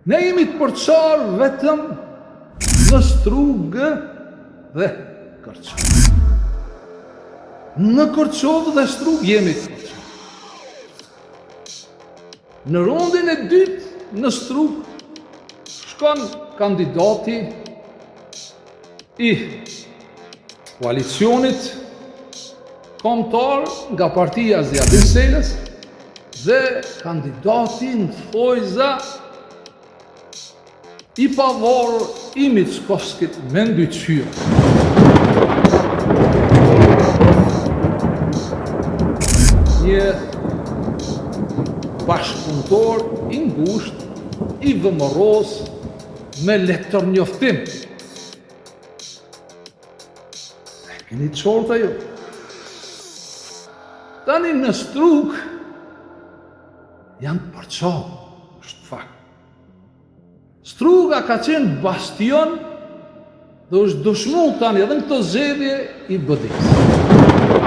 Ne jemi të përçarë vetëm në Strugë dhe Kërçovë. Në Kërçovë dhe Strugë jemi të përçarë. Në rundin e dytë në Strugë shkon kandidati i koalicionit kombëtar nga partia e Ziadin Selës dhe kandidati në thojza I pavarur i Mickoskit Mendy Qyra. Një bashkëpunëtor i ngushtë i VMRO-së me letërnjoftim. E keni të qartë ajo. Tani në Strugë janë përça, është fakt. Struga ka qenë bastion dhe është dëshmu tani edhe në këto zgjedhje i BDI-së.